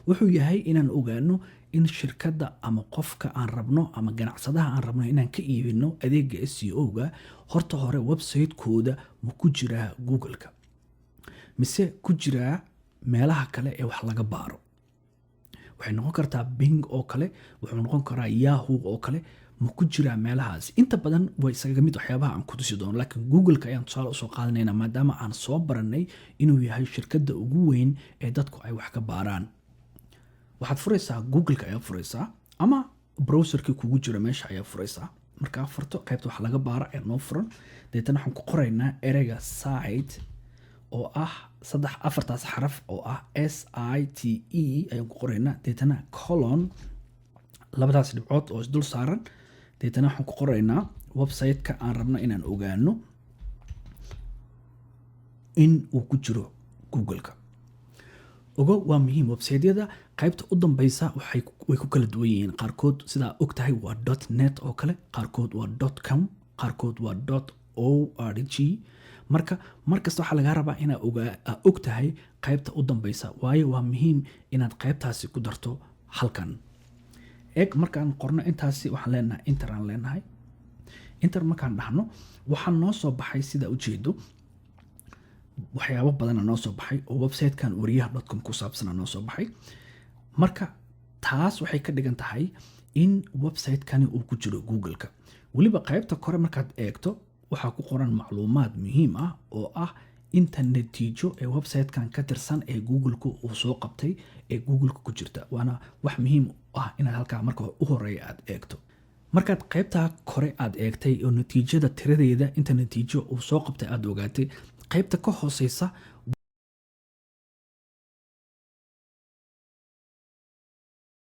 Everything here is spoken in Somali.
Wuxuu yahay inaan ogaano in shirkadda ama qofka aan rabno ama ganacsadaha aan rabno inaan ka iibino adeega SEO-ga, horta hore website-kooda ma ku jiraa Google-ka mise ku jiraa meelaha kale ee wax laga baaro? Waxay noqon kartaa Bing oo kale, wuxuu noqon karaa Yahoo oo kale. Ma ku jiraa meelahaas? Inta badan waa isaga mid waxyaabaha aan ku tusi doono, laakiin Google-ka ayaan tusaale usoo qaadanayna, maadaama aan soo baranay inuu yahay shirkadda ugu weyn ee dadku ay wax ka baaraan. Waxaad furaysaa Google-ka ayaa furaysaa ama browserkii kugu jira meesha ayaa furaysaa. Markaa furto, qaybta wax laga baara ayaa noo furan. Deetana waxaan ku qoraynaa ereyga "site" oo ah saddex afartaas xaraf oo ah site ayaan ku qoraynaa. Deetana colon, labadaas dhibcood oo isdul saaran. Deetana waxaan ku qoraynaa website-ka aan rabno inaan ogaano in uu ku jiro Google-ka. Ogo, waa muhiim, website-yada qaybta u dambeysa way ku kala duwan yihiin. Qaarkood, sidaa og tahay, waa .net oo kale, qaarkood waa .com, qaarkood waa .org. Marka markasta waxaa lagaa rabaa inaad og tahay qaybta u dambeysa, waayo waa muhiim inaad qaybtaasi ku darto halkan. Eeg, markaan qorno intaasi, waxaan leenahay enter aan leenahay. Enter markaan dhahno, waxaa noo soo baxay, sida ujeedo, waxyaabo badana noo soo baxay oo website-kan wariyaha.com ku saabsana noo soo baxay. Marka taas waxay ka dhigan tahay in website-kani uu ku jiro Google-ka. Weliba qaybta kore markaad eegto, waxaa ku qoran macluumaad muhiim ah oo ah inta natiijo ee website-kan ka tirsan ee Google-ku uu soo qabtay ee Google-ka ku jirta. Waana wax muhiim ah inaad halkaa marka u horeeya aad eegto. Markaad qaybtaa kore aad eegtay oo natiijada tiradeeda, inta natiijo uu soo qabtay aad ogaatay, qaybta ka hooseysa